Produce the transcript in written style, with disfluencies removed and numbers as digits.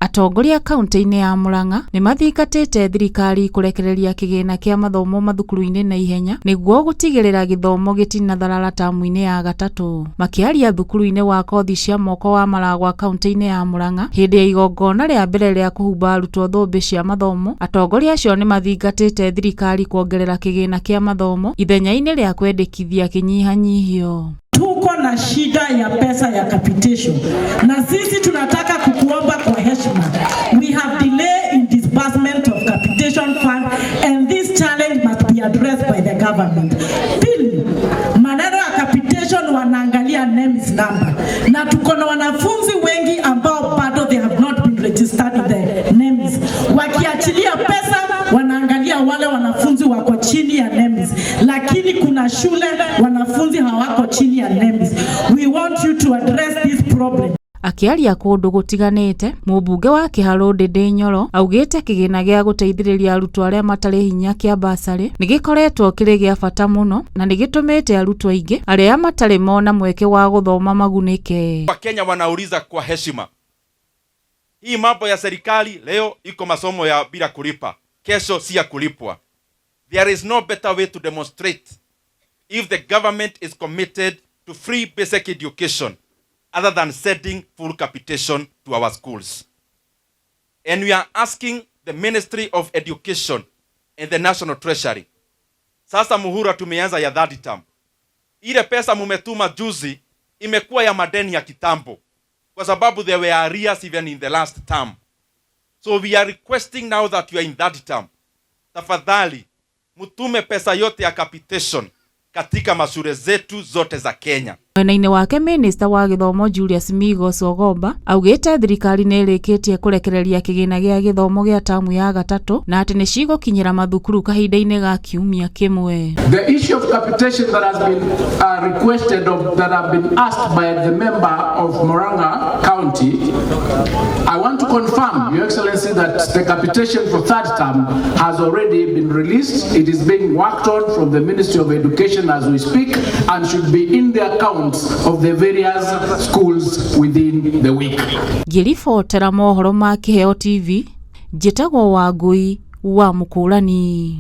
Atongoria kaunti-inĩ ya Murang'a nĩ mathingatĩte thirikari kũrekereria kĩgĩna kĩa mathomo mathukuru-inĩ na ihenya nĩguo gũtigĩrĩra gĩthomo gĩtinatharara tamu-inĩ ya gatatũ. Makĩaria thukuru-inĩ wa kothi cia moko wa Maragwa kaunti-inĩ ya Murang'a hĩndĩ ya igongona rĩa mbere rĩa kũhumba arutwo thũmbĩ cia mathomo, atongoria acio nĩ mathingatĩte thirikari kuongerera kĩgĩna kĩa mathomo ithenya-inĩ rĩa kwendekithia kĩnyihanyihio. Tuko na shida ya pesa ya capitation, na sisi tunataka kukuomba kwa heshima. We have delay in disbursement of capitation fund and this challenge must be addressed by the government. Pili, maneno ya capitation wanaangalia NEMIS number, na tuko na wanafunzi wengi ambao bado they have not been registered in the NEMIS. Wakiachilia pesa wanaangalia wale wanafunzi wako chini ya NEMIS, lakini kuna shule wanafunzi hawako chini ya NEMIS. We want you to address this problem. Akĩaria kũndũ gũtiganĩte, mũmbunge wa Kĩharũ Ndindi Nyoro augĩte kĩgĩna gĩa gũteithĩrĩria arutwo arĩa matarĩ hinya kĩa bursary nĩ gĩkoretwo kĩrĩ gĩa bata mũno na nĩ gĩtũmĩte arutwo aingĩ arĩa matarĩ mona mweke wa gũthoma magunĩke. Wakenya wanauliza kwa heshima, hii mambo ya serikali leo iko masomo ya bila kulipa, kesho si ya kulipwa. There is no better way to demonstrate if the government is committed to free basic education other than sending full capitation to our schools. And we are asking the Ministry of Education and the National Treasury. Sasa muhula tumeanza ya third term. Ile pesa mumetuma juzi imekuwa ya madeni ya kitambo kwa sababu there were arrears even in the last term. So we are requesting now that you are in that term. Tafadhali mtume pesa yote ya capitation katika mashule zetu zote za Kenya. Mwena-inĩ wake, minista wa gĩthomo Julius Migos Ogamba augĩte thirikari nĩ ĩrĩkĩtie kũrekereria kĩgĩna gĩa gĩthomo gĩa tamu ya gatatũ na atĩ nĩ cigũkinyĩra mathukuru kahinda-inĩ ga kiumia kĩmwe. The issue of capitation that has been requested of, that have been asked by the member of Murang'a County, I want to confirm, Your Excellency, that the capitation for third term has already been released. It is being worked on from the Ministry of Education as we speak and should be in the accounts of the various schools within the week. Ngĩribotera mohoro ma Kĩheo TV, njĩtagwo Wangũi wa Mũkũrani.